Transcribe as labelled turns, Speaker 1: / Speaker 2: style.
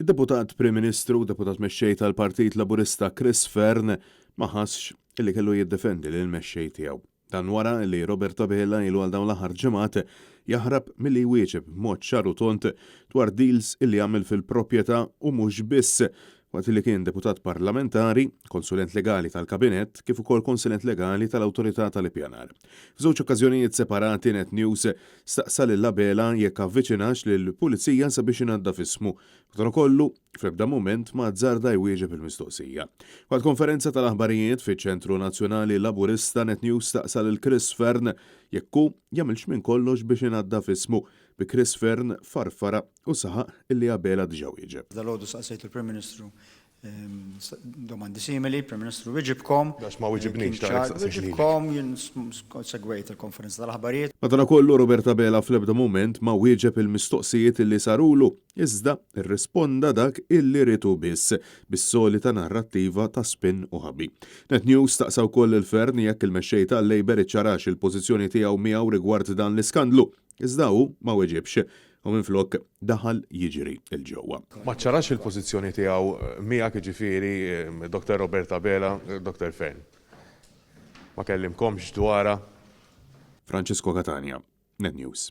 Speaker 1: Id-Deputat Prim Ministru u Deputat Mexxej tal-Partit Laburista Chris Fearne ma ħassx illi kellu jiddefendi lill-mexxej tiegħu. Dan wara li Robert Abela ilu għal dawn l-aħħar ġimgħat jaħrab milli jwieġeb b'mod ċar u tond dwar deals illi għamel fil-proprjetà u mhux biss waqt li kien deputat parlamentari, konsulent legali tal-Kabinett kif ukoll konsulent legali tal-Awtorità tal-Ippjanar. F'żewġ okkażjonijiet separati Net News staqsa lil Abela jekk avviċinax lill-Pulizija sabiex inaddaf ismu. Madankollu, fl-ebda mument ma azzarda jwieġeb il-mistoqsija. Waqt konferenza tal-aħbarijiet fiċ-Ċentru Nazzjonali Laburista Net News staqsa lil Chris Fearne jekk hu jagħmilx minn kollox biex inaddaf ismu, bi Chris Fearne farfara u saħaq illi Abela diġà wieġeb.
Speaker 2: Dalgħodu staqsejt il-Prim Ministru Domandi simili, Prim Ministru wiġibkom.
Speaker 3: Għax ma wiġibnix ta'
Speaker 2: għalhekk staqsejt lilek. Wiġibkom, jien segwejt il-konferenza tal-aħbarijiet.
Speaker 1: Madanakollu Robert Abela fl-ebda mument ma wieġeb il-mistoqsijiet illi sarulu, iżda rrisponda dak illi ried hu biss, bis-solita narrattiva ta' spin u ħabi. Net News staqsa wkoll lil Fearne jekk il-mexxej tal-Labour iċċarax il-pożizzjoni tiegħu miegħu rigward dan l-iskandlu. Iżda hu ma weġibx u minflok daħal jiġri 'l ġewwa.
Speaker 3: Ma ċċarax il-pożizzjoni tiegħu miegħek jiġifieri Dr. Robert Abela, Dr. Fearne. Ma kellimkomx dwarha?
Speaker 1: Francesco Catania, Net News.